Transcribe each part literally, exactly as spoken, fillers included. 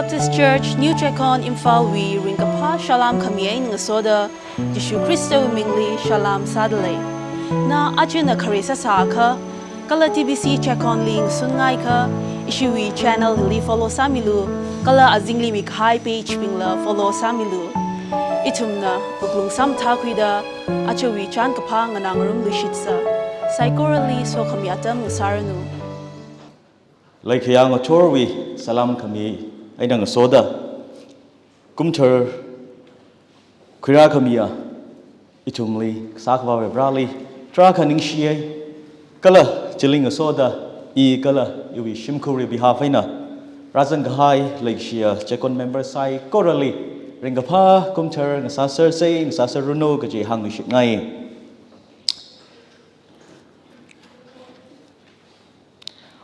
Baptist Church New Checkon Imphalwui ringkaphā salām khami eina ngasoda Jishu Khristawui mingli salām sādalei. Na achina khare sāsākha, kala T B C Checkonli ngasunngaiakha, ishiwui channel hili follow sāmilu, kala azingli mikahai page bingla follow sāmilu. Ithumna wuklung samathākhuida, achawui chānkaphā nganāngarumluishitsa. Saikorali sokhami atam ngasāranu. Leikhayā ngathorwui salām khami eina ngasoda, kumthar khuirākhamiya ithumli, kasā akhava Vareli tarākha ningshiya. Kala chili ngasoda, i kala iwui shimkhurwui behalf eina rāzangkahai leikashiya Checkon member saikorali ringkaphā kumthar ngasāsersa, ngasāserranu kaji hāngluishitngai.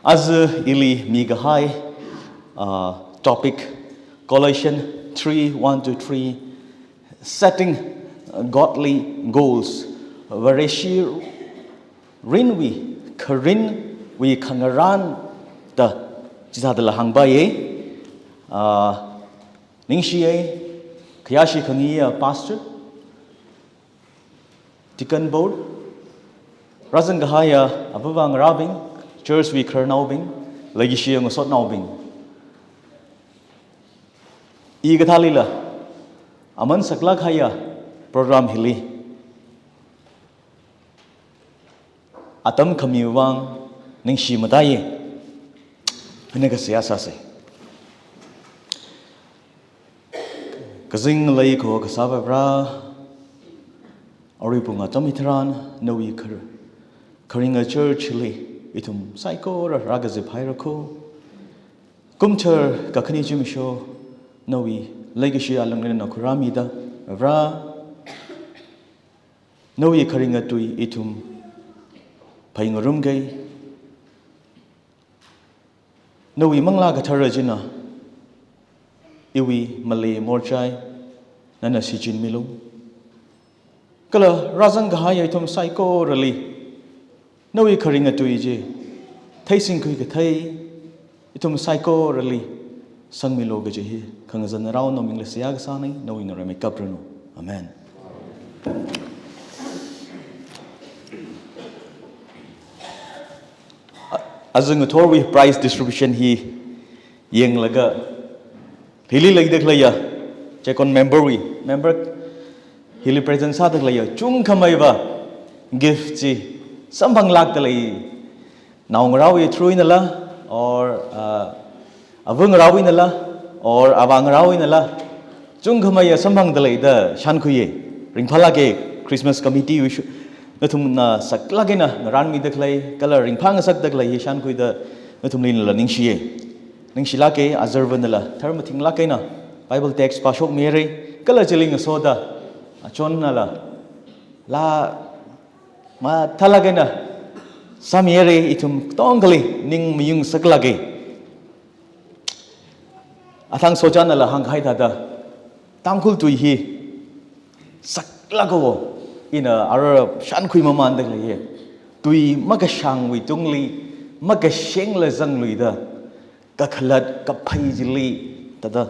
Aja ili mikahai, uh, topic, Colossians three, one to three, setting godly goals. Vareshi rinwui kharinwui khangarān da chithādala hāngpaiya. Uh, ningshiya, khayāshi khangayiya pastor, deacon board, rāzangkahaiya avāva ngarābing, church wui khararnaobing, leikashiya ngasotnaobing. I kathālila aman saklāk kahaiya program hili atam khamiwui vang ningshi mataiya. Hina kasā sāsa. Kazing leiko kasā Vare, arui pung atam hitharan nawui khar-, kharinga church li ithum saikora rākazip hairako. Kumthar kakhane zimiksho nawui leikashi alungli na khuirāmida, Vare, nawui kharinga tui ithum phaingarumga. Nawui Manglā Kathara china iwui malei morchai nana shichinmilu. Kala rāzangkahaiya ithum saikorali nawui kharinga tui chi theisingkhui kathei ithum saikorali sangmilu kaji hi khangazan rao nawui mingli seihā kasāna, nawui ngarān mikapranu. Amen. A-, aja ngathorwui prize distribution hi yanglaga, hili leida khaleiya Checkon member wui, member hili present sāda khaleiya chungkhameiva gift chi samphanglākda lei. Naongarāwui through einala, or, uh, avā ngarāwui einala, or avā ngarāwui einala, chungkhameiya samphangda leida shānkhuiya. Ringphālāka, Christmas committee wui shu-, nathumna saklāk eina ngarānmida khalei, kala ringphā ngasakda khalei hi shānkhuida nathumlila ningshiya. Ningshilāka, azarvanala tharmathing lāk eina Bible text pāshokmihaira, kala chili ngasoda achonnala laa mathālāk eina sāmihaira, ithum katongali ning mayung saklāka. Athang Sochannala hāngkahai thāda, Tangkhul tui hi saklāka wo, ina ara shānkhui mamānda khalei hi. Tui makashāngwui tungli, makashengla zangluida, kakhalat kaphei chili, thāda,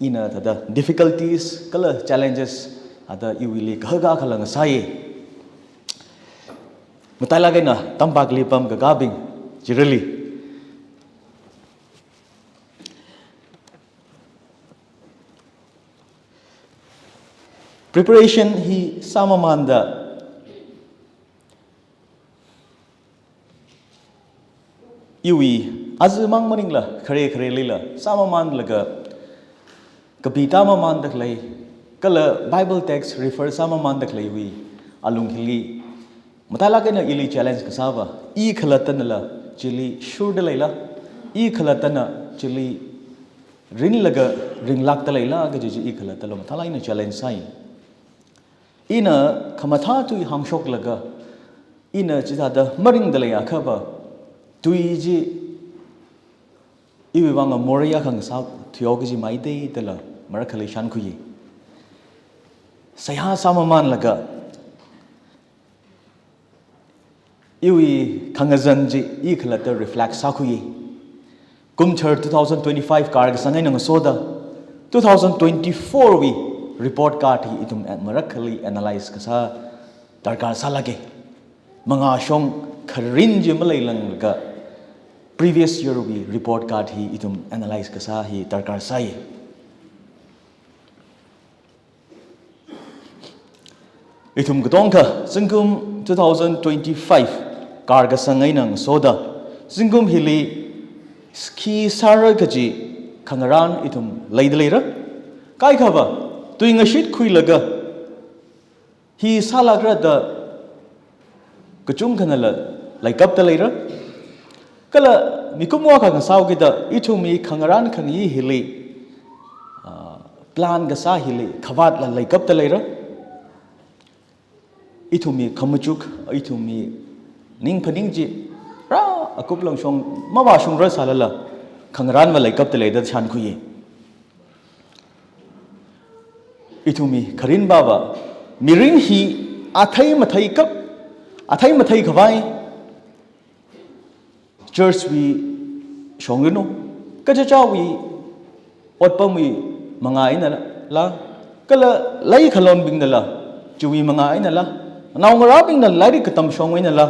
ina thāda difficulties kala challenges thāda iwuili kahaka khala ngasai. Matailāk eina tampakli pamkakābing chirali. Preparation hi sāmamānda iwui, aja mang maningla, khare kharelila sāmamānlaga, kapi tāmamānda khalei, kala Bible text refer sāmamānda khaleiwui alung hili, matailāk eina ili challenge kasāva, i khalattanala chili shurda leila, i khalattana chili rinlaga ringlākda leila kaji chi i khalattala matailāk eina challenge sai. Ina khamathā tui hāngshoklaga, ina chithāda maringda leiakhava, tui chi iwui vang morei akha ngasā thuihaoki kaji maida dala marakhali shānkhui. Seihā sāmamānlaga, iwui khangazan chi i khalatta reflect sākhui. Kumchar two thousand twenty-five karkasang eina ngasoda two thousand twenty-four wui report card hi ithum marakkhali analyze kasā darkar sālāka. Mangāshong kharin chi maleilānglaga previous year wui report card hi ithum analyze kasā hi darkar sāi. Ithum katongkha zingkum two thousand twenty-five karkasang eina ngasoda zingkum hili khi sāra kaji khangarān ithum leida leira. Kaikhava tuingashit khuilaga hi sālākra da kachungkhanala leikapta leira. Kala mikumowui akha ngasāhaokida ithumwui khangarān khangayee hili, ah, plan kasā hili khavātla leikapta leira. Ithumwui khamachuk, ithumwui ning phaning chi rā akup langshong mavāshungra sālala khangarānva leikapta lei da shānkhuiya. Ithumwui kharinpava mirin hi athei matheikap, athei matheikhavai church wui shong rinu, kachichāwui otpamwui mangā einala, kala leikhalonbingnala chiwui mangā einala, naongarābingna lairik katamshong einala,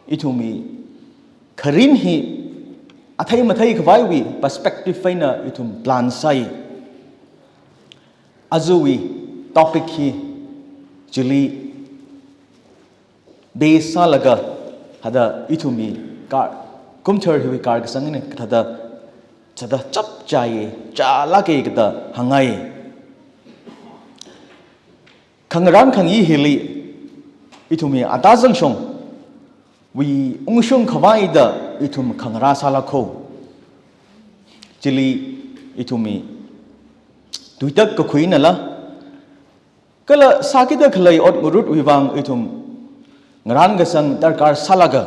ithumwui kharin hi athei matheikhavaiwui perspective eina ithum plan sāi. Ajawui topic hi chili base sālaga hithāda ithumwui kar, kumchar hiwui karkasang eina hithāda, hithāda chapchai, chālāka kathāda hāngngai. Khangarān khangayee hili ithumwui ata zangshongwui ungshung khavai da ithum khangarā sālāka. Chili ithumwui tuitak kakhui einala, kala sākida khalei ot ngarutwui vang ithum ngarān kasang darkar sālāka.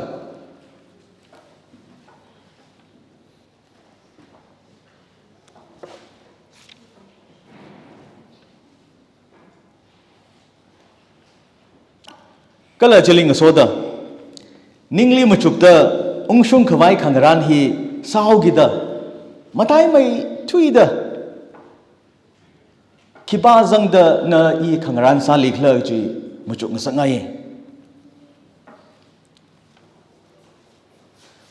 Kala chili ngasoda ningli machukta ungshung khavai khangarān hi sāhaokida mataimeithuida khipā zangda na i khangarān sālikhala chi machuk ngasakngai.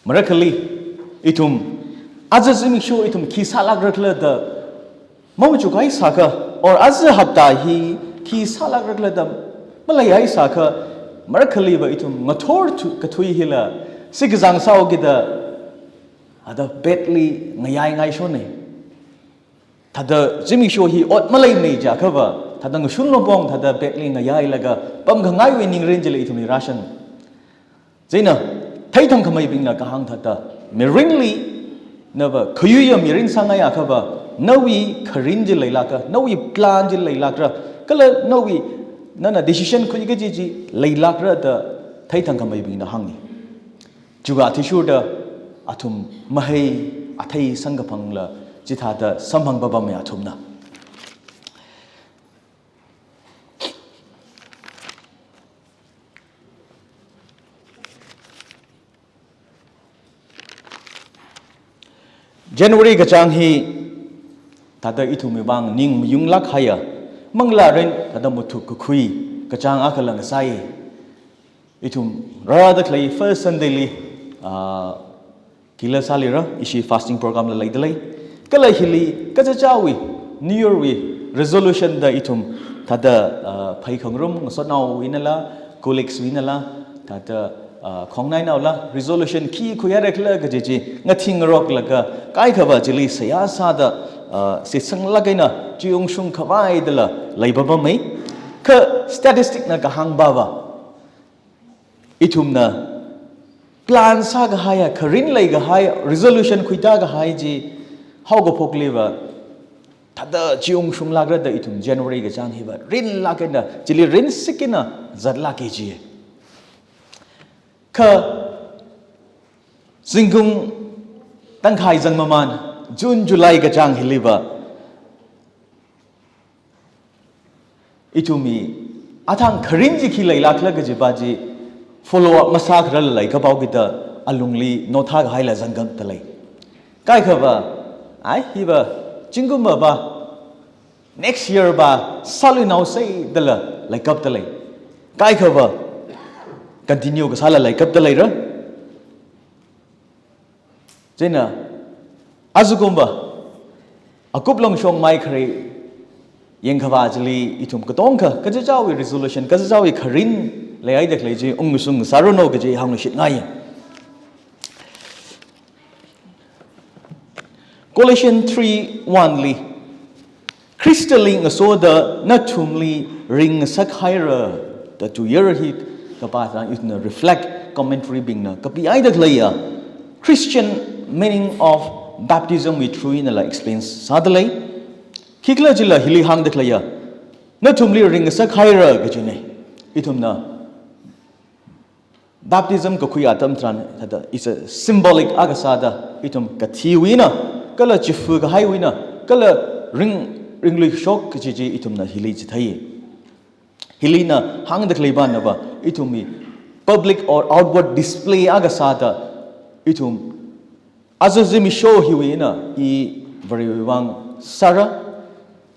Marakhali ithum aja zimiksho ithum khi sālākra khala da mamachukhaisākha, or aja hapta hi khi sālākra khala da maleihaisākha, marakhaliva ithum ngathor thu-, kathui hila sikazang sāhaokida hithāda bed li ngayaingaishona. Thāda zimiksho hi ot maleimana jiakhava, thāda ngashun lopong thāda bed li ngayailaga pamkhangaiwui ningrin chili ithumli rāshang. Chieina theithangkhameibingna kahāng thāda, mirinli nava khayuiya mirin sāngaiakhava, nawui kharin chi leilāka, nawui plan chi leilākra, kala nawui nana decision khuikaji chi leilākra da theithangkhameibingna hānga. Chiwui athishurda athum mahai athei samkaphangla chithāda samphang papamma athumna. January kachāng hi thāda ithumwui vang ning mayunglāk kahaiya, manglārin thāda mathuk kakhui kachāng akhala ngasai. Ithum rārāda khalei first Sunday li, ah, khila sālira, ishi fasting program la leida lei. Kala hili kachichāwui New Year wui resolution da ithum thāda, ah, pheikhangarum, ngasotnaowui einala, colleagues wui einala, thāda, ah, khongnainaola resolution khi khuihaira khala kaji chi ngathing ngaroklaga kaikhava chili seihā sāda, ah, shitsanglāk eina chi ungshung khavaidala leipapamma. Kha statistic na kahāng pava, ithumna plan sākahaiya, kharin leikahai, resolution khuita kahai chi haokaphokliva thāda chi ungshunglākra da ithum January kachāng hiva rinlāk eina, chili rinsik eina zatlāka ji. Kha zingkum tangkhai zangmaman, June, July kachāng hiliva ithumwui athang kharin chi khi leilākhala kajipa chi follow up masākhararla leikaphaokida alungli nothā kahaila zangkhamda lei. Kaikhava, ai, hiva, zingkumva, next year va, sāluinaosei dala, leikapta lei. Kaikhava, continue kasāla leikapta leira. Chieina, ajakumva, akup longshong mai khare, yangkhavā chili ithum katonga, kachichāwui resolution, kachichāwui kharing, leihaida khalei chi, ungshung sāranu kaji hāngluishitngai. Colossians three one li, Khristali ngasoda nathumli ringngasak haira, da tuiyar hi kapā tharan ithumna reflect commentary bingna kapihaida khaleiya, Christian meaning of baptism wui through einala explain sāda lei. Khikhalajila hili hāngda khaleiya, nathumli ringngasak haira kajina. Ithumna baptism kakhui atam tharan, thāda, it's a symbolic akha sāda, ithum kathiwui eina, kala chifa kahaiwui eina, kala ring, ringluishok kaji chi ithumna hili chithei. Hilina hāngda khalei banava, ithumwui public or outward display akha sāda, ithum aja zimiksho hiwui eina, i Varewui vang sāra,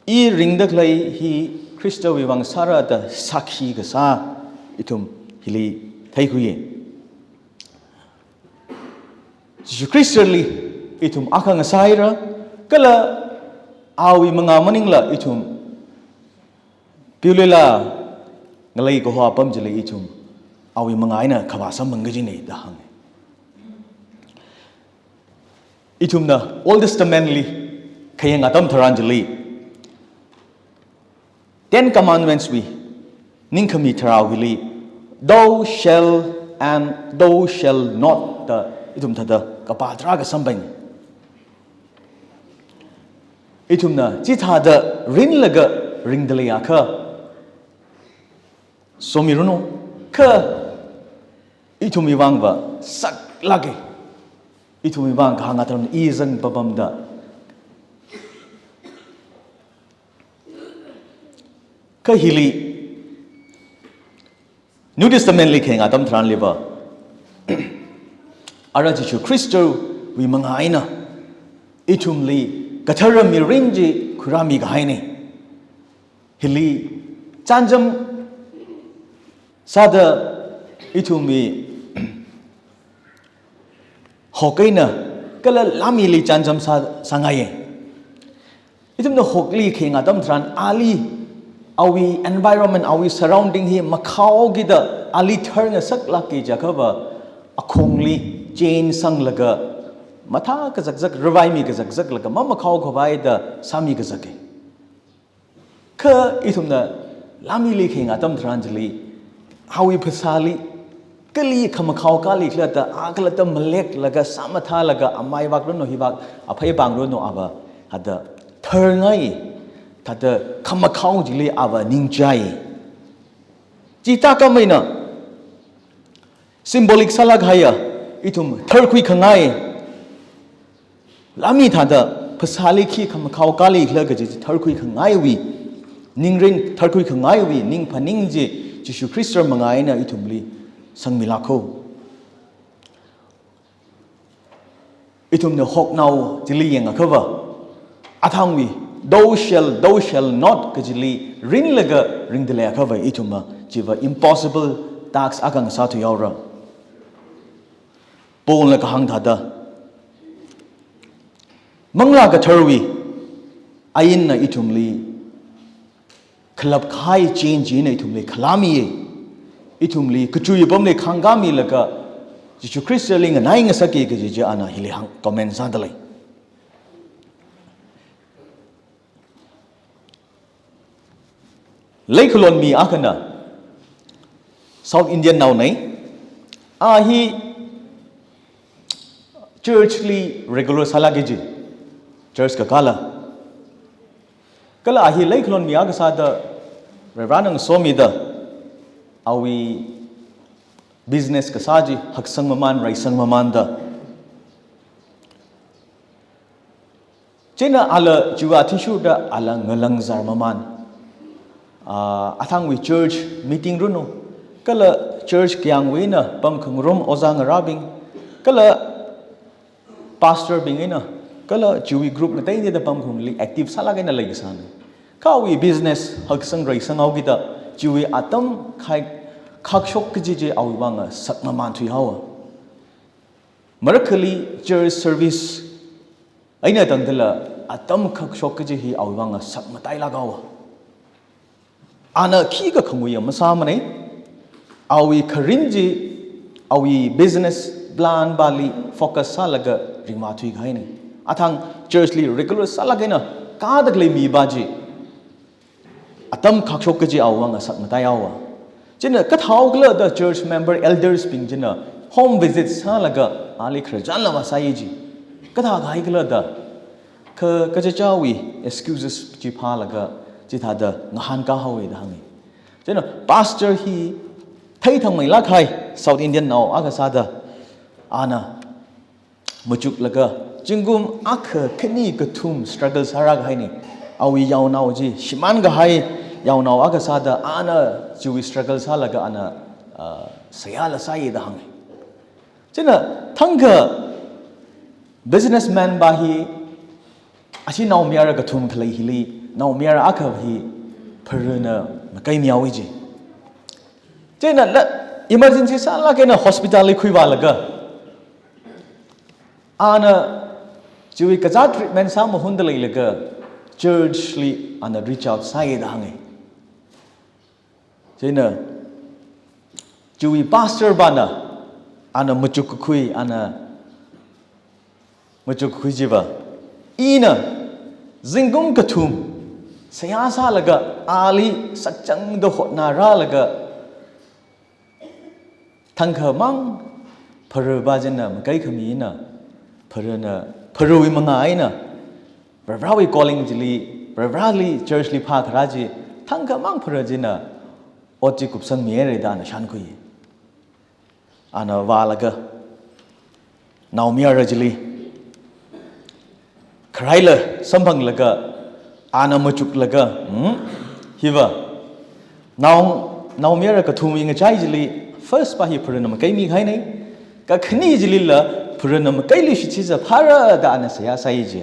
i ringda khalei hi Khristawui vang sāra da sākhi kasā, ithum hili theikhuiya. Jishu Khristali ithum akha ngasāhaira, kala awui mangā maningla ithum piulila ngalei kaho apam chili ithum awui mangā eina khavā samphang kajina da hānga. Ithumna Old Testament li khayang atam tharan chili, Ten Commandments wui ningkhami tharao hili, "Thou shall and thou shall not," da ithum thāda kapā tarākha samphang. Ithumna chithāda rinlaga ringda leiakha, somiranu, kha ithumwui vangva saklāka. Ithumwui vang kahāng atam i zangpapamda. Kha hili, New Testament li khayang atam tharanliva, ara Jishu Khristawui mangā eina ithumli kathara mirin chi khuirāmi kahaina. Hili chānjam sāda ithumwui hok eina kala lāmili chānjam sā, sāngaiya. Ithumna hokli khayang atam tharan ali, awui environment, awui surrounding hi makhaokida ali tharngasaklāka jiakhava, akhongli chain sanglaga mathā kazakzak, ravaimi kazakzaklaga mamakhao khavai da sāmi kazaka. Kha ithumna lāmili khayang atam tharan chili, awui phasāli, kali khamakhao kali khala da, a khalatta maleklaga, sāmathālaga, amai vākranu, hi vāk, aphei pāngranu, ava, hada, tharngai, thāda khamakhao chili ava ningchai. Chithākha maina, symbolic sālāk haiya, ithum tharkhui khangai. Lāmi thāda, phasāli khi khamakhao kali khala kaji tharkhui khangaiwui, ningrin tharkhui khangaiwui, ning phaning chi, Jishu Khrista mangā eina ithumli sangmilākho. Ithumna hoknao chili yangakhava, athangwui, "Thou shall, thou shall not," kajili rinlaga ringda leiakhava, ithumva chiva impossible task akha ngasāthuihaora. Paulna kahāng thāda, Manglā Katharawui ainna ithumli khalap kahai chain china ithumli khalāmiya. Ithumli kachui apamli khāngkāmilaga Jishu Khristali nganai ngasaka kaji chi ana hili hāng comment sāda lei. Leikhalon mi akhana, South Indian naona, a hi church li regular sālāka ji, church kakāla. Kala a hi leikhalon mi akha sāda, Reverend ngasomida, awui business kasā chi haksang mamān, raisang mamānda. Chieina ala chiwui athishurda ala ngalāngzar mamān. Ah, athangwui church meeting ranu, kala church kayāngwui eina pamkhangarum ojā ngarābing, kala pastor bing eina Kala chiwui group ngateiteida pamkhaungli active sālāk eina leikasāna. Kha awui business haksang reisang haokida chiwui atam khai khakshok kaji chi awui vang sakmaman thuihaowa. Marakhali church service eina tangdala atam khakshok kaji hi awui vang sakmatailāk haowa. Ana khikha khanguiya masāmana, awui kharin chi, awui business plan pali focus sālaga ringvā thuikahaina. Athang church li regular sālāk eina kāda khalei mipa chi, atam khakshok kaji awui vang sakmataihaowa. Chieina kathāhao khala da church member elders bing china home visit sālaga ali khararchanla vāsai ji. Kathākahai khala da, kha kachichāwui excuses chi phālaga chithāda ngahānkā haowa da hānga. Chieina pastor hi theithangmeilāk kahai South Indian nao akha sāda, ana machuklaga zingkum akha khani kathum struggle sārākahaina. Awui yaonao chi shimānkahai yaonao akha sāda ana chiwui struggle sālaga ana, ah, seihāla sāya da hānga. Chieina thangkha businessman pa hi ashi naomayara kathum khalei hili naomayara akha hi Varena makaimihaowa ji. Chieina la emergency sālāk eina hospital li khuivālaga, ana chiwui kazā treatment sāmahunda leilaga church li ana reach out sāya da hānga. Chieina chiwui pastor pana, ana machukkakhui, ana machukkakhui chiva, ina zingkum kathum seihā sālaga ali sakchangda hotnarālaga, thangkhamang Vare pa china makaikhami eina, Varena, Varewui mangā eina, Varivarawui calling chili, Varivarali church li phākharā chi, thangkhamang Vare china ot chi kupsangmihaira da ana shānkhui. Ana vālaga naomayara chili kharaila samphanglaga, ana machuklaga, hmm, hiva nao, naomayara kathumwui ngachai chili first pa hi Varena makaimikahaina, kakhani chilila Varena makailuishit chiza phāra da ana seihā sāya ji.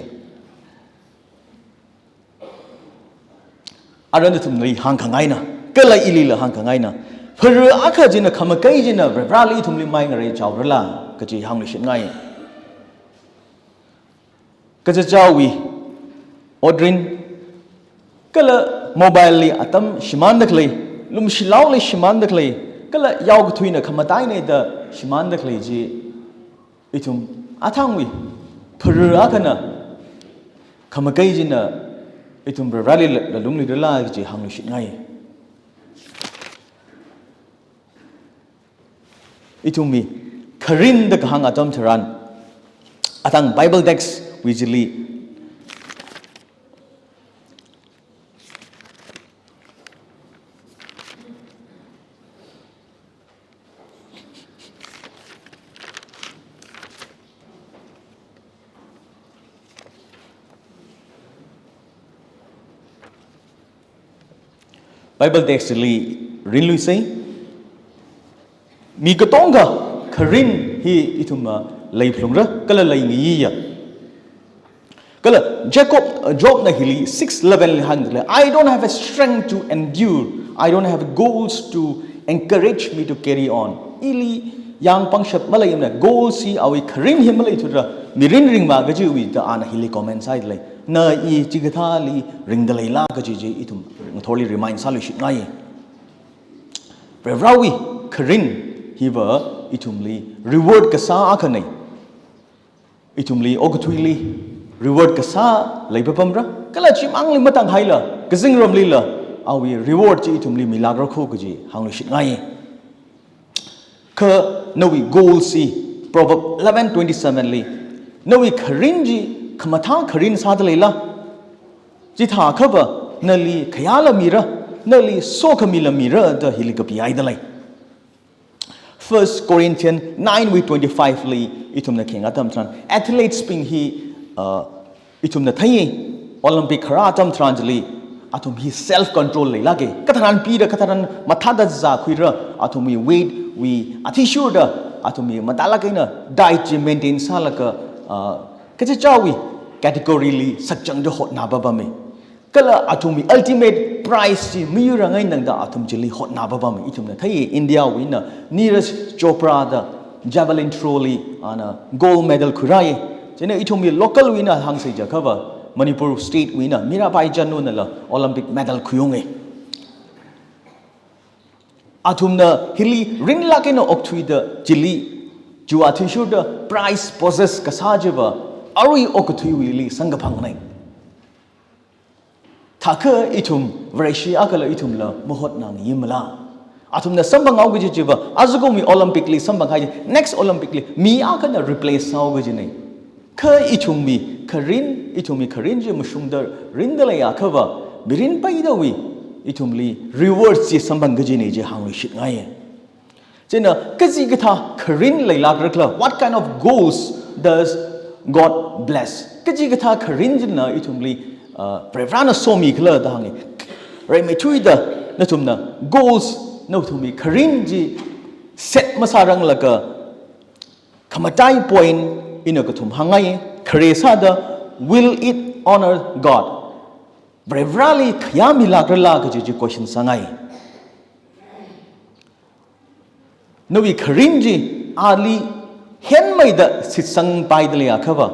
Ara nathumli hāngkhangaina, kala ilila hāngkhangaina. Vare akha china khamakai china Varivarali ithumli mai ngareichaorala kaji hāngluishitngai. Kachichāwui otrin, kala mobile li atam shimānda khalei, lumshilaoli shimānda khalei, kala yaokathuina khamataina da shimānda khalei chi, ithum athangwui Vare akhana khamakai china ithum Varivarali la, lalungluirala kaji hāngluishitngai. Ithumwui kharin da kahāng atam tharan, athang Bible text wui chili Bible text li rinluisei. Mi katonga kharin hi ithumna leiphalungra, kala leingayiya. Kala Jacob, uh, Job na hili six eleven li hāngdalei, "I don't have a strength to endure. I don't have goals to encourage me to carry on." Ili yāng pangshap maleimana, goals hi awui kharin hi maleithura, mirin ringma kajiwui da ana hili comment sāidalei. Na i chikathāli ringdaleila kaji chi ithum ngathorli remind sāluishitngai. Varivarawui kharin hiva ithumli reward kasā akhana. Ithumli okathuili reward kasā leipapamra, kala chimangli matanghaila, kazingramlila awui reward chi ithumli milākra kho kaji hāngluishitngai. Kha nawui goals hi, Proverb eleven twenty-seven li, nawui kharin chi khamathā kharin sādaleila, chithākhava nali khayāla mira, nali sokhamila mira da hili kapihaidalei. First Corinthians nine wui twenty-five li ithumna khayang atam tharan, athletes bing hi, uh, ithumna theiya, Olympic kharā atam tharan chili, athum hi self control leilāka. Katharan pida, katharan mathāda zākhuira, athumwui weight wui athishurda, athumwui matālāk eina diet chi maintain sālaga, uh, kachichāwui category li sakchangda hotnapapame. Kala athumwui ultimate prize chi miyur ngai nangda athum chili hotnapapame. Ithumna thei India wui eina Neeraj Chopra da javelin throw li ana gold medal khuirai. Chieina ithumwui local wui eina hāngsei jiakhava Manipur state wui eina Mirabai Chanu nala Olympic medal khuiunge. Athumna hili rinlāk eina okthuida chili chiwui athishurda prize possess kasā chiva arui okathuiwuili samkaphangna. Thākha ithum Vareshi akhala ithumla mahotnangimala? Athumna samphanghaoki kaji chiva ajakumwui Olympic li samphanghai chi next Olympic li mi akhana replace sāhao kajina. Kha ithumwui kharin, ithumwui kharin chi mashungda rinda leiakhava, mirin peidawui ithumli reward chi samphang kajina chi hāngluishitngai. Chieina kachikathā kharin leilākra khala, what kind of goals does God bless? Kachikathā kharin china ithumli, uh, Varivarana somi khala da hānge. Rimeithuida nathumna goals, nathumwui kharin chi set masāranglaga, khamatai point ina kathum hāngngai, khare sāda, will it honor God? Varivarali khayā milākrala kaji chi question sāngai. Nawui kharin chi ali henmeida shitsangpaida leiakhava,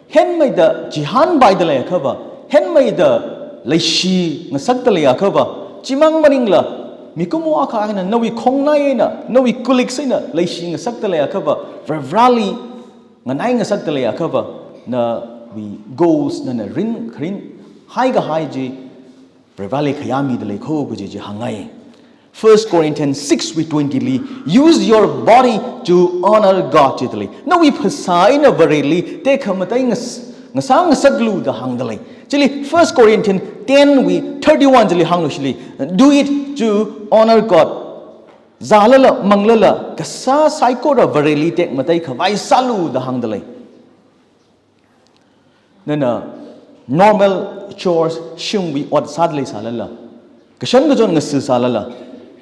henmeida chihānpaida leiakhava, henmeida leishi ngasakda leiakhava, chimang maningla mikumo akha eina nawui khongnai eina, nawui colleagues eina leishi ngasakda leiakhava, Varivarali nganai ngasakda leiakhava, nawui goals nana rin, rin haikahai chi Varivarali khayā mida lei kho kaji chi hāngngai. First Corinthians six wui twenty li, "Use your body to honor God," jida lei. Nawui phasā eina Vareli tekhamatei ngas-, ngasā ngasaklu da hāngda lei. Chili First Corinthians ten wui thirty-one chili hāngluishili, "Do it to honor God." Zālala, manglala, kasā saikora Vareli tekmatei khavai sālu da hāngda lei. Nana normal chores shimwui ot sāda leisālala, kashan kachon ngasi sālala,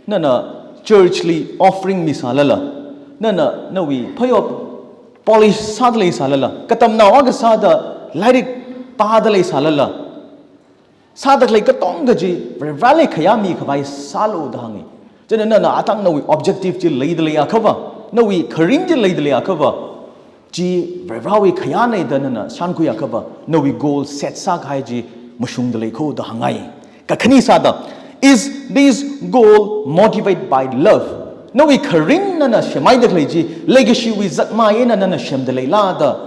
nana church li offering misālala, nana nawui phayop polish sāda leisālala, katamnao akha sāda lairik pāda leisālala, sāda khalei katonga chi Varivarali khayā mikhavai sālu da hānge. Chieina nana atang nawui objective chi leida leiakhava, nawui kharin chi leida leiakhava, chi Varivarawui khayāna da nana shānkhuiakhava, nawui goal set sākahai chi mashungda lei kho da hāngngai. Kakhane sāda, is this goal motivated by love? Nawui kharin nana semhaida khalei chi leikashiwui zakmai eina nana semda leila da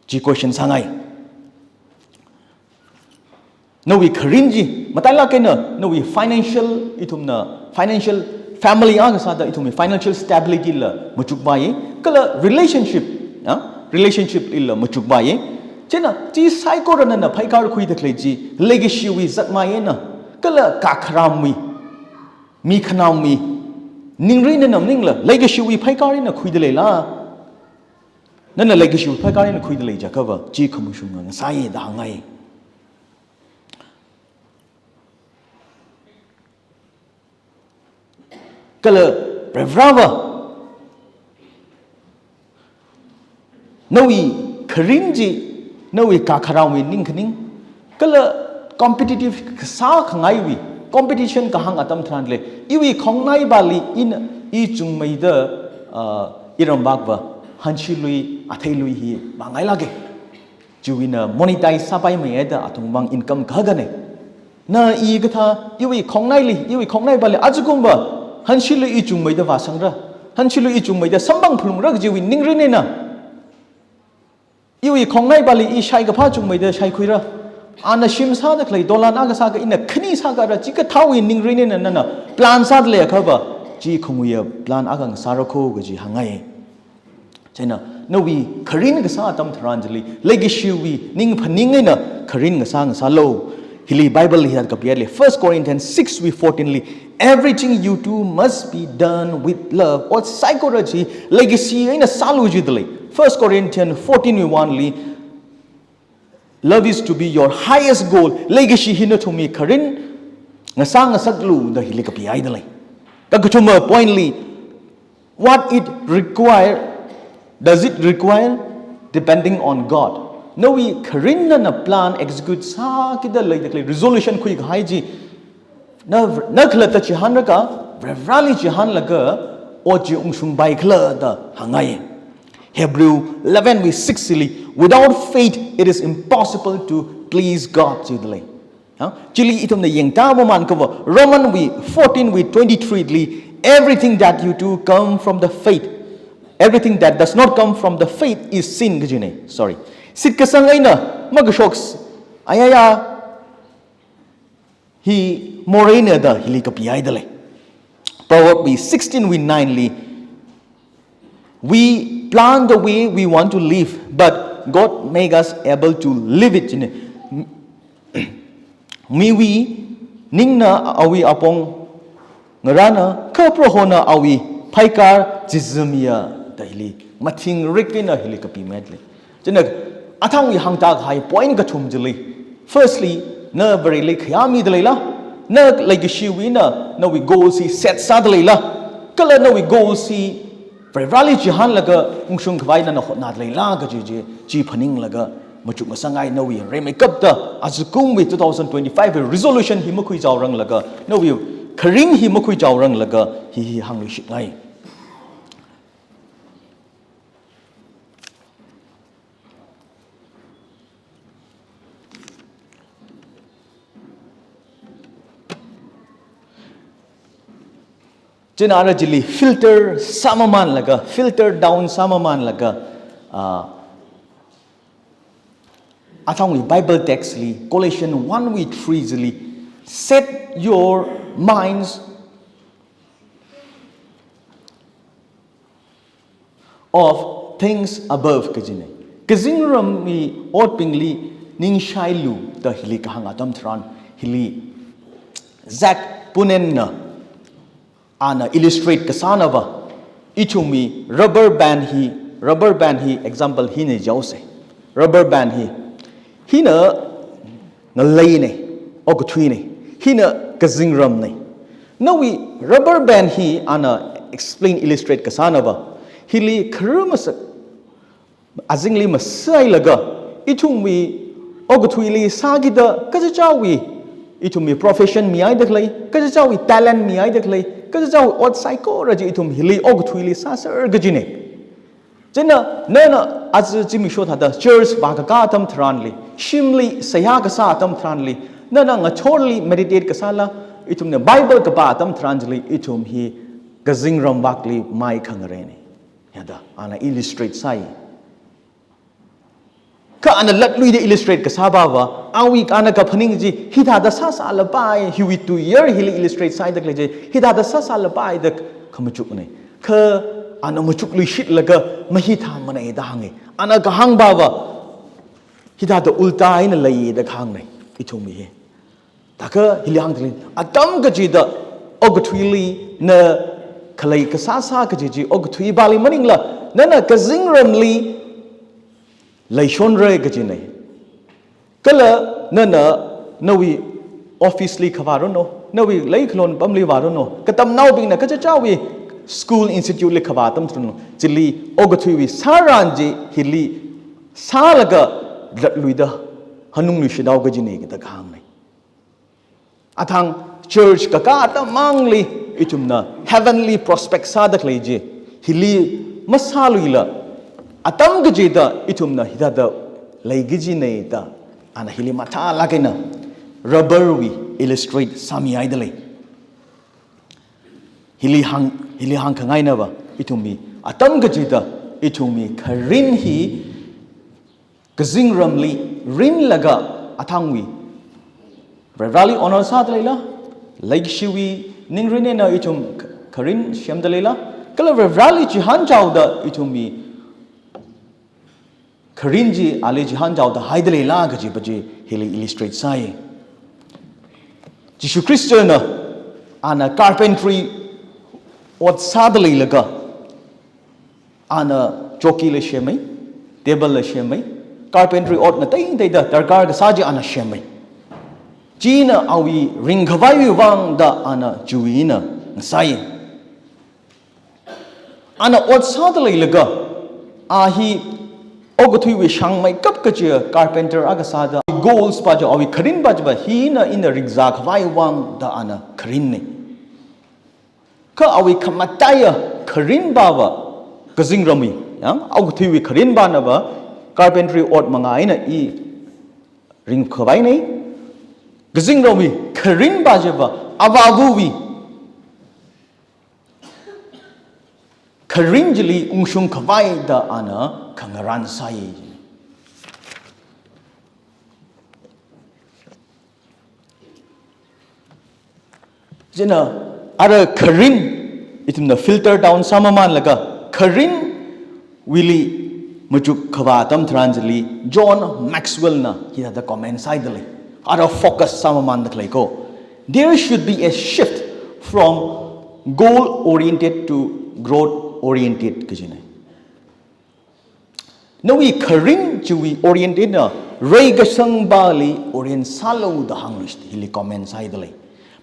chi question sāngai. Nawui kharin chi matailāk eina nawui financial, ithumna financial, family akha sāda ithumwui financial stability la machukvai, kala relationship, ah, relationship ila machukvai. Chieina chi saikora nana phaikar khuida khalei chi leikashiwui zakmai eina, kala kakharamwui, mi khanaowui ningrin eina maningla leikashiwui phaikar eina khuida leila? Nana leikashiwui phaikar eina khuida lei jiakhava, chi khamashunga ngasāi da hāngngai. Kala Varivarava nawui kharin chi, nawui kakharamwui ningkhaning, kala competitive kasā khangaiwui, competition kahāng atam tharan lei, iwui khongnaivali ina, i chungmeida, ah, iramvakva, hanshilui, atheilui hi vāngailāke. Chiwui eina monetize sāpaimeiya da athumvang income kakhane. Na i kathā, iwui khongnaili, iwui khongnaivali, ajakumva, hanshilui i chungmeida vāsangra, hanshilui i chungmeida samphang phalungra kajiwui ningrin eina, iwui khongnaivali i shaikaphā chungmeida shaikhuira. Ana shim sāda khalei dolan akha sākha ina khani sākara, chikathāwui ningrin eina nana plan sāda leiakhava, chi khanguiya plan akha ngasāra kho kaji hāngngai. Chieina, nawui kharin kasā atam tharan chili, leikashiwui ningphaning eina kharin ngasā ngasālu. Hili Bible li hithāda kapihaile, First Corinthians six wui fourteen li, "Everything you do must be done with love." Ot saikora chi leikashi eina sālu jida lei. First Corinthians fourteen wui one li, "Love is to be your highest goal." Leikashi hi nathumwui kharin ngasā ngasaklu da hili kapihaida lei. Kakathuma point li, what it require, does it require depending on God? Nawui kharin nana plan execute sākida leida khalei resolution khuikahai chi, na, na khalatta chihānlaga, Varivarali chihānlaga, ot chi ungshungpai khala da hāngngai. Hebrew eleven wui six li, "Without faith, it is impossible to please God," jida lei. Ha? Chili ithumna yangtā maman kava, Roman wui fourteen wui twenty-three li, "Everything that you do come from the faith. Everything that does not come from the faith is sin," kajina. Sorry. Shitkasang eina makashok s-, ayaya hi moreina da hili kapihaida lei. Proverb wui sixteen wui nine li, "We plan the way we want to live, but God make us able to live it," jina. Miwui ningna awui apong ngarāna, kha Prohona awui phaikar chizimiya da hili mathingrik eina hili kapimeida lei. China athangwui hāngtākahai point kathum chili, firstly, na Vareli khayāmida leila, na leikashiwui eina nawui goals hi set sāda leila, kala nawui goals hi Varivarali chihānlaga ungshungkhavai nana hotnada leila kaji chi, chi phaninglaga machukngasakngai. Nawui rimeikapta ajakumwui two thousand twenty-five wui resolution hi makhuichaoranglaga, nawui kharin hi makhuichaoranglaga, hi hi hāngluishitngai. China ara chili filter sāmamanlaga, filter down sāmamanlaga, ah, athangwui Bible text li, Colossians one wui three chili, "Set your minds of things above," kajina. Kazingramwui otbingli ningshailu da hili kahāng atam tharan, hili Zac Poutninna ana illustrate kasānava, ithumwui rubber band hi, rubber band hi example hina jaose. Rubber band hi, hina ngaleina, okathuina, hina kazingramna. Nawui rubber band hi ana explain, illustrate kasānava, hili khararmasa azingli masailaga, ithumwui okathuili sākida kachichāwui, ithumwui profession mihaida khalei, kachichāwui talent mihaida khalei, kachichāwui ot saikora chi ithum hili okathuili sāser kajina. China, nana aja zimiksho thāda church vākakā atam tharanli, shimli seihā kasā atam tharanli, nana ngachorli meditate kasāla, ithumna Bible kapā atam tharan chili, ithum hi kazingram vakli mai khangareina. Yada, ana illustrate sāi. Kha ana latluida illustrate kasāpava, awui ana kaphaning chi, hithāda sāsālapai, hiwui tuiyar hili illustrate sāhaida khalei chi, hithāda sāsālapai da khamachukna. Kha ana machukluishitlaga, mahithāmana da hānga. Ana kahāngpava, hithāda ulta eina lei da kahāngna, ithumwui hi. Thākha hili hāngda lei, atam kachida okathuili na khalei kasāsā kaji chi, okathuipali maningla, nana kazingramli leishonra kajina. Kala nana nawui office li khavā ranu, nawui leikhalon pamli vāranu, katamnaobingna kachichāwui school institute li khavā atam tharan, chili okathuiwui sāran chi hili sālaga latluida hanungluishithao kajina da kahāngna. Athang church kakā atam mangli ithumna heavenly prospect sāda khalei chi, hili masāluila, atam kachida ithumna hithāda lei kajina da, ana hili mathālāk eina rubber wui illustrate sāmihaida lei. Hili hāng, hili hāngkhangainava, ithumwui atam kachida ithumwui kharin hi kazingramli rinlaga athangwui Varivarali honor sāda leila, leikashiwui ningrin eina ithum kharin semda leila, kala Varivarali chihānchaoda ithumwui kharin chi ali chihānchaoda haida leila kajipa chi hili illustrate sāi. Jishu Khristana ana carpentry ot sāda leilaga, ana chokila semmi, table la semmi, carpentry otna teiteida darkar kasā chi ana semmi. China awui ringkhavaiwui vang da ana chiwui eina ngasāi. Ana ot sāda leilaga, a hi Okathuiwui shāngmeikap kachi carpenter akha sāda, goals pa chi, awui kharin pa chiva hina ina ringzā khavai vang da ana kharinna. Kha awui khamataiya kharin pava kazingramwui, yang, okathuiwui kharin panava carpentry ot manga eina i ringphākhavaina. Kazingramwui kharin pa chiva avāvawui kharin chili ungshung khavai da ana khangarān sāi. China ara kharin ithumna filter down sāmamanlaga kharinwuili machuk khavā atam tharan chili John Maxwell na hithāda comment sāhaida lei. Ara focus sāmamanda khalei ko. There should be a shift from goal oriented to growth oriented kajina. Nawui kharin chiwui oriented na reikasang pali orient sālu da hānglu, hili comment sāhaida lei.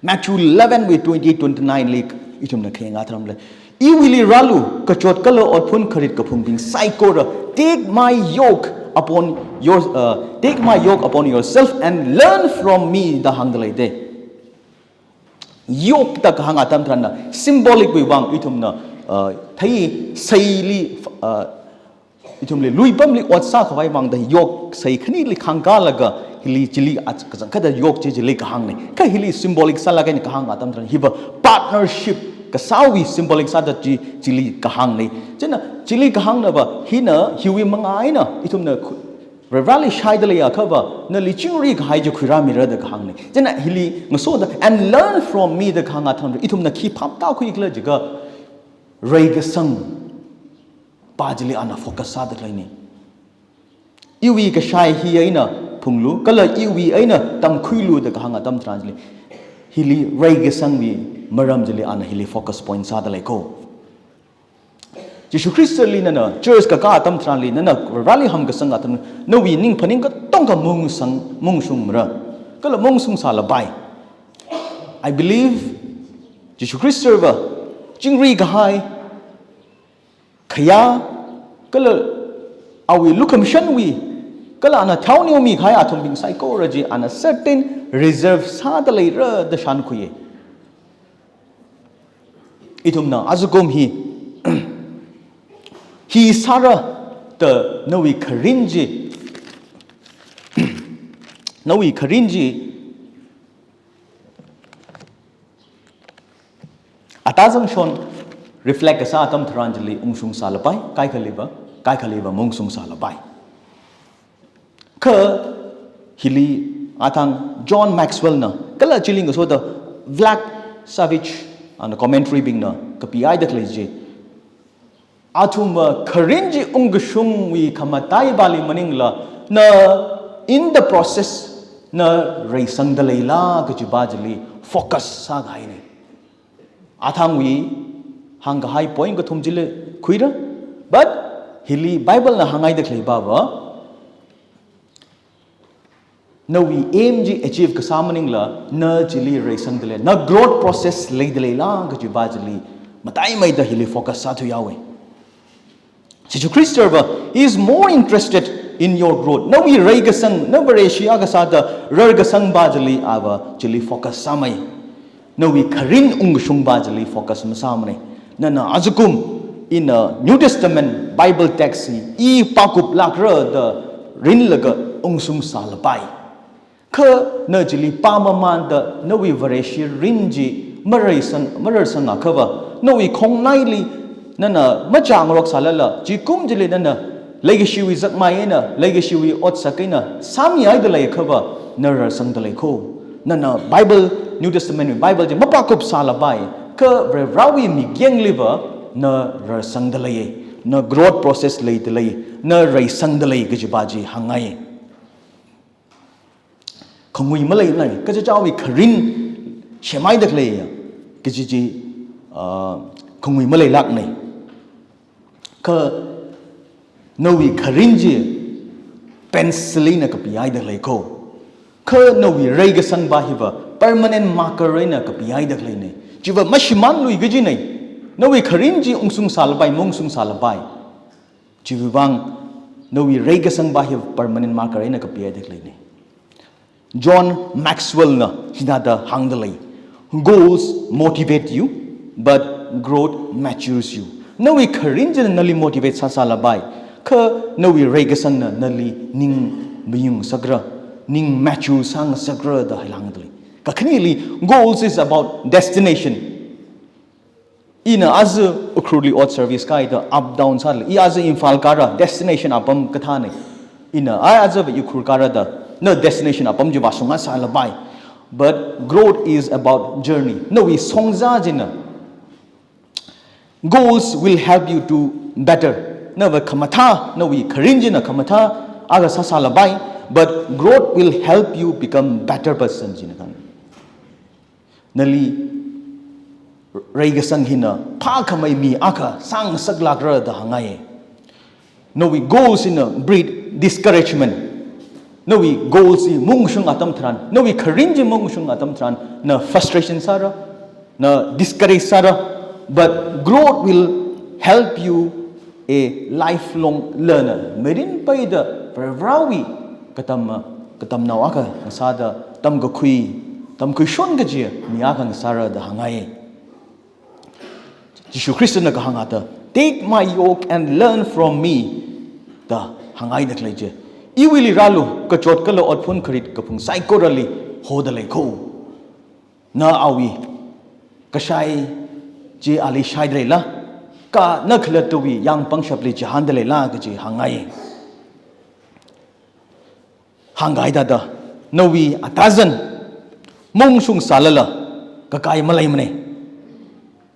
Matthew eleven wui twenty, twenty-nine li ithumna khayang atam lei. Iwuili rālu, kachot kala otphun kharit kaphungbing saikora, take my yoke upon your, uh, take my yoke upon yourself and learn from me da hāngda lei te. Yoke da kahāng atam tharan na symbolic wui vang ithumna, uh, thei seili, uh, ithumli luipamli ot sākhavai vang da yoke sei khanili khangkālaga hili chili ach-, kachangkhatta yoke chi chili kahāngna. Kha hili symbolic sālaga ina kahāng atam tharan hiva partnership kasāwui symbolic sāda chi chili kahāngna. China chili kahāngnava hina hiwui manga eina ithumna khu-, Varivarāli shaida leiakhava, nali chingri kahai chi khuirāmira da kahāngna. China hili ngasoda, and learn from me da kahāng atam tharan ithumna khi phaptākhui khala jiakha, reikasang pa chili ana focus sāda leina. Iwui kashai hi eina phunglu, kala iwui eina tamkhuilu da kahāng atam tharan chili, hili reikasangwui maram chili ana hili focus point sāda lei ko. Jishu Khristali nana church kakā atam tharanli, nana Vareli hamkasang atam, nawui ning phaning katonga maungsang, maungshungmara. Kala maungsungsālapai. I believe Jishu Khristava chingri kahai, khayā, kala awui lukhamashanwui, kala ana thaoneo mikahai athumbing saikora chi ana certain reserve sāda leira da shānkhuiya. Ithumna ajakum hi, hi sāra da nawui kharin chi, nawui kharin chi, atazang shon reflect kasā atam tharan chili ungshungsālapai, kaikhaliva, kaikhaliva maungsungsālapai. Kha hili athang John Maxwell na, kala chili ngasoda Vlad Savage ana commentary bingna kapihaida khalei chi, athumva kharin chi ungkashungwui khamataiva li maningla, na in the process na reisangda leila kajiva chili focus sākahaina. Athangwui hāngkahai point kathum chili khuira, but hili Bible na hānghaida khaleiva, nawui aim chi achieve kasā maningla, na chili reisangda lei, na growth process leida leila kajiva chili mataimeida hili focus sāthuihaowa. Jishu Khristava is more interested in your growth. Nawui reikasang, na Vareshi akha sāda rarkasangva chili ava chili focus sāmei. Nawui kharin ungkashungva chili focus masāmana. Nana ajakum ina New Testament Bible text hi i pākuplākra da rinlaga ungshungsālapai. Kha na chili pāmamanda nawui Vareshi rin chi mareisang, mararsangakhava, nawui khongnaili nana machāngaroksālala, zingkum chili nana leikashiwui zakmai eina, leikashiwui otsak eina sāmihaida leiakhava, na rarsangda lei ko. Nana Bible, New Testament wui Bible chi mapākupsālapai, kha Varivarawui miyangliva na rarsangda lei, na growth process leida lei, na reisangda lei kajiva chi hāngngai. Khangui maleilāk, kachichāwui kharin semhaida khalei, kaji chi, ah, khangui maleilākna. Kha nawui kharin chi pencil eina kapihaida lei ko. Kha nawui reikasangva hiva permanent marker eina kapihaida khaleina. Chiva mashimānlui kajina. Nawui kharin chi ungshungsālapai, maungsungsālapai. Chiwuivang Nawui reikasang pa hi permanent marker eina kapihaida khaleina. John Maxwell na hithāda hāngdalei. Goals motivate you, but growth matures you. Nawui kharin china nali motivate sāsālapai, kha nawui reikasangna nali ning mayungsakra, ning mature sāngasakra da hāngdalei. Kakhaneli, goals is about destination. Ina aja Ukhrulli ot service kāhaida up down sālei. I aja Imphal kāra, destination apam kathāna. Ina, ai aja va Ukhrul kāra da, na destination apam chi vāshung ngasālapai. But growth is about journey. Nawui shongza china. Goals will help you to better. Nava khamathā, nawui kharin china khamathā akha sāsālapai, but growth will help you become better person china khan. Nali reikasang hina phākhamei mi akha sāngasaklākra da hāngngai. Nawui goals hina breed discouragement. Nawui goals hi mungshung atam tharan, nawui kharin chi mungshung atam tharan, na frustration sāra, na discourage sāra. But growth will help you a lifelong learner. Mirin peida Varivarawui katam, katamnao akha ngasāda, tamkakhui, tamkhuishon kaji mi akha ngasāra da hāngngai. Jishu Khristana kahāng thāda, "Take my yoke and learn from me," da hānghaida khalei chi. Iwuili rālu, kachot kala otphun kharit kaphung saikorali hodalei kho. Na awui kashai chi ali shaidaleila, kha na khalattawui yāng pangshapli chihāndaleila kaji hāngngai. Hāngkahai thāda, nawui atazan mungshung sālala kakai maleimana.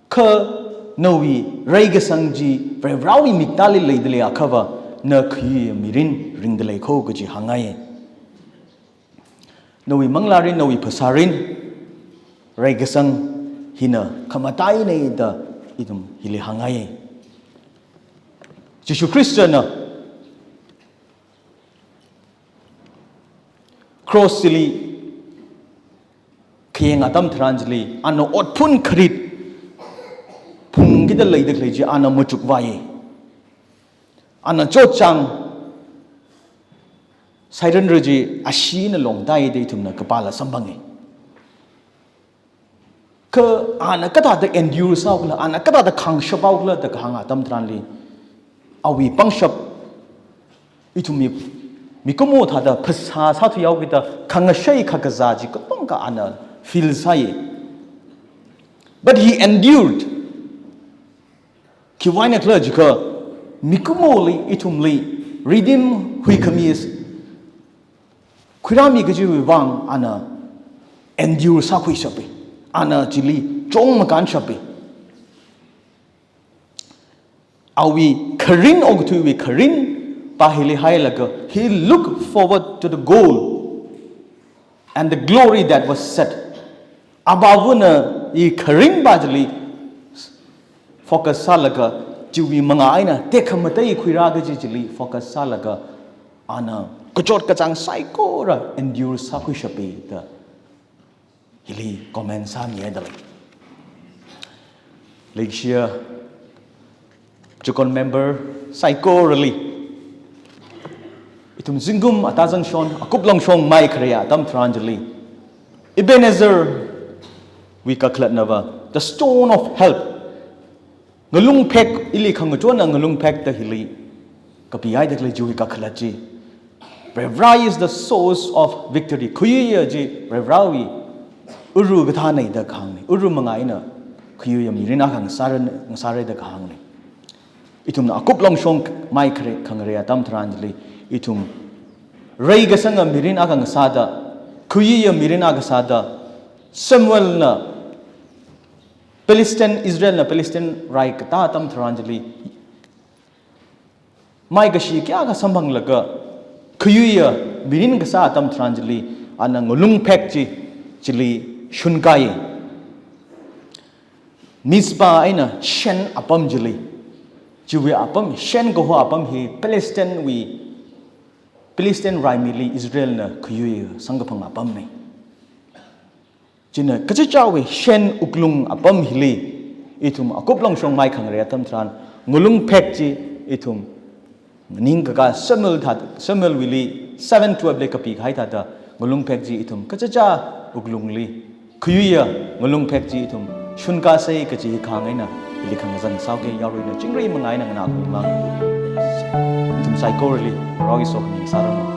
Kha nawui reikasang chi Varivarawui miktāli leidalei akhava, na khuiya mirin ringdalei kho kaji hāngngai. Nawui manglārin, nawui phasārin, reikasang hina khamataina da ithum hili hāngngai. Jishu Khristana cross chili khayang atam tharan chili, ana otphun kharit phungkida leida khalei chi ana machukvai. Ana chotchāng sairanra chi ashina longtāi da ithumna kapāla samphanga. Kha ana kathāda endure sāhaokhala, ana kathāda khāngshaphaokhala da kahāng atam tharanli, awui pangshap, ithumwui mikumo thāda phasā sāthuihaokida khangashei khakazā chi katonga ana feel sāi. But he endured. Khiwuivang eina khala jiakha, mikumoli, ithumli redeem huikhami khuirāmi kajiwui vang ana endure sākhuishapi. Ana chili chong makānshapi. Awui kharin, okathuiwui kharin pa hili hailaga, he looked forward to the goal and the glory that was set. Apāvana i kharin pa chili focus sālaga, chiwui mangā eina tekhamatei khuirā kaji chili focus sālaga, ana kachot kachāng saikora endure sākhuishapi da hili comment sāmihaidalei. Leishiya Chukon member saikorali, ithum zingkum atazangshon, akuplongshong maikhare atam tharan chili, Ebenezer wui kakhalatnava, the stone of help, ngalungphek, ili khangachonna ngalungphek da hili kapihaida khalei chiwui kakhalat chi. Varivara is the source of victory. Khuiya chi Varivarawui uru kathāna da kahāngna. Uru mangā eina khuiya mirin akha ngasāra, ngasāra da kahāngna. Ithumna akuplongshong maikhare khangare atam tharan chili, ithum reikasanga mirin akha ngasāda, khuiya mirin akha sāda, Samuelna Palestine, Israelna Palestine rai katā atam tharan chili, maikashi kayākha samphanglaga, khuiya mirin kasā atam tharan chili, ana ngalungphek chi chili shunkāi. Mizpah eina Shen apam chili, chiwui apam, Shen kaho apam hi Palestinewui, Palestine raimili Israelna khuiya samkaphang apamna. China kachichāwui Shen wuklung apam hili, ithum akuplongshong maikhangare atam tharan, ngalungphek chi ithum Ningkaka Samuel thāda, Samuelwuili seven twelve li kapikahai thāda, ngalung phek chi ithum kachichā wuklungli khayuiya ngalung phek chi ithum shunkāsa kaji kahāng eina, ili khangazan sāuke. Yaruina chingri manga eina nganākhami mang, ithum saikorali Varewui sokhami sāranu.